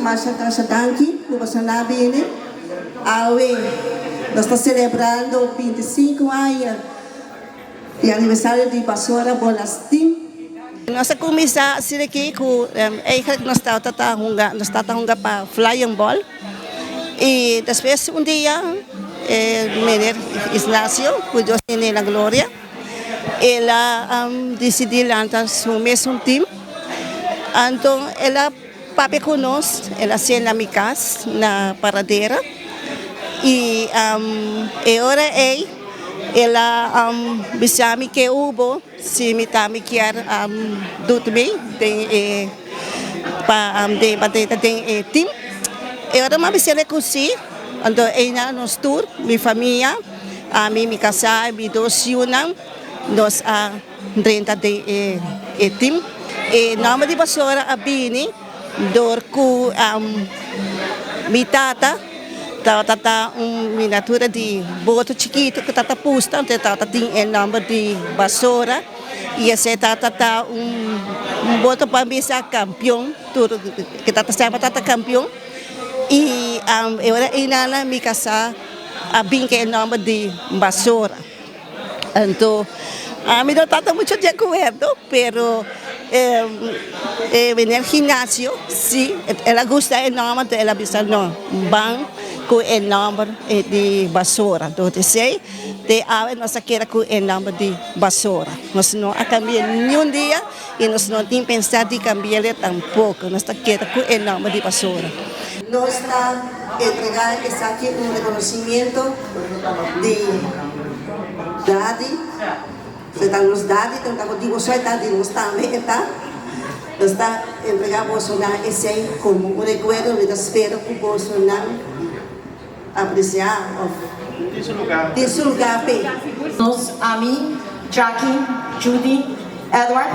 Masha masha danki ku boso a bini. Awe nos ta selebrando 25 aña di aniversario di Basora Bolas Team. Nos a kuminsá asina aki ku eigenlijk nos tabata hunga, nos tabata hunga pa flying ball i despues un dia meneer Ignacio, ku Dios tene na gloria, el a disidí lanta su mesun team. Anto el a papia ku nos, el a sien na mi kas na Paradera i e ora ei el a bisa mi ke hubo si mi tambe kier dut mi den e pa den pa den e team. E ora mi a bis'el ku si, anto einan nos tur, mi famia, ami, mi kasá, mi dos yunan, nos a drenta den e team. E nòmber di Basora a bini dor ku mi tata tabata ta un miniatura di boto chikitu ku tabata pusta, enton e tabata tin e nòmber di Basora i esei tabata ta un boto pa bisa kampion, tur ke tabata semper tabata kampion i e ora einana mi kasá a bin ku e nòmber di Basora. Anto ami no tabata mucho di akuerdo, pero e meneer Gimnasio si, el a gusta e nòmber, anto el a bisa no, ban ku e nòmber di Basora. Anto esei te awe nos a keda ku e nòmber di Basora. Nos no a kambia niun dia i nos no tin pensa di kambi'e tampoko. Nos ta keda ku e nòmber di Basora. Nos ta entregá esaki un rekonosimiento di Dadi. E ta nos Dadi, ta ta di boso, e ta di nos tambe e ta. Nos ta entregá bosonan esei komo un rekuerdo. Mi ta spera ku bosonan apresiá òf tin su lugá p'e. Nos, ami, Jackie, Judy, Edward,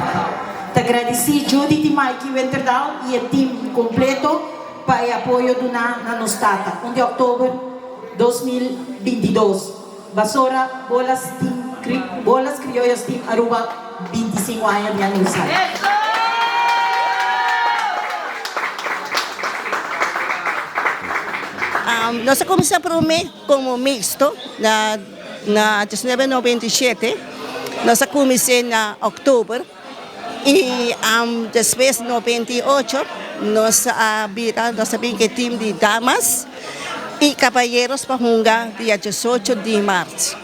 ta gradisí Judith i Mikey Winterdaal i e team kompleto pa e apoyo duná na nos tata, un di òktober 2022, Basora Bolas Team Bolas Criollas Team Aruba 25 aña di aniversario. Nos a kuminsá promé komo mixto na na 1997, nos a kumins'é na òktober. I despues 98 nos a bira, nos a bin ku e team di damas i kabayeros pa hunga dia 18 di mart.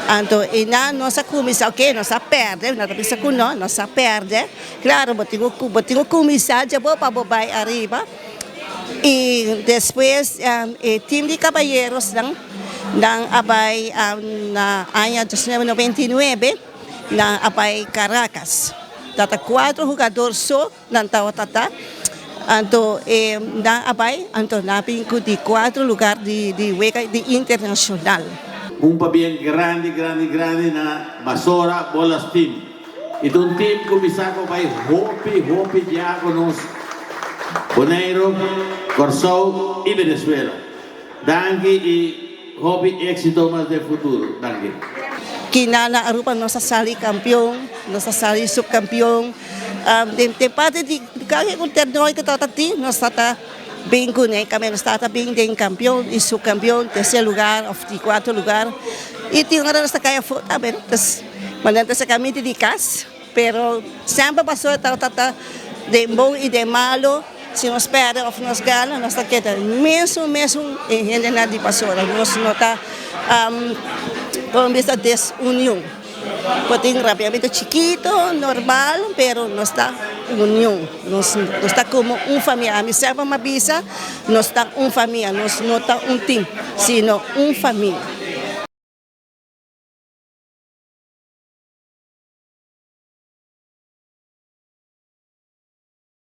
Anto einan nos a kuminsá, oke nos a pèrdè, no ta bisa ku no, nos a pèrdè, klaro bo tin ku bo tin ku kuminsá dje bo pa bo bai ariba. I despues e team di kabayerosnan nan a bai na aña 1999. Nan a bai Caracas. Tata cuatro hugador so nan tawata ta. Anto e nan a bai, anto nan a bin cu di cuatro lugar di di wega di internacional. Un pabien grandi grandi grandi na Basora Bolas Team. Y ta un team cu mi sa cu a bay hopi hopi dia cu nos Boneiro, Corsou y Venezuela. Danki y hopi exito mas den futuro. Danki. Kina na Aruba nos a sali campeon, nos a sali subcampeon. Den den parti di kada un torneo cu tabata tin nos tabata bin cune, cambia nos tabata bin den campeon y subcampeon, tercer lugar of di cuarto lugar. Y tin ora nos ta cay afo tambe, pues manera ta saca miti di cas. Pero semper paso e tabata ta den bon y den malo, si nos perde of nos gana nos ta keda mesun mesun e hendenan di pasora, nos no ta como bisa desunion, por tin rabiamento chikito normal pero nos ta union, nos ta como un famia, ami semper mi a bisa nos ta un famia, nos no ta un team sino un famia.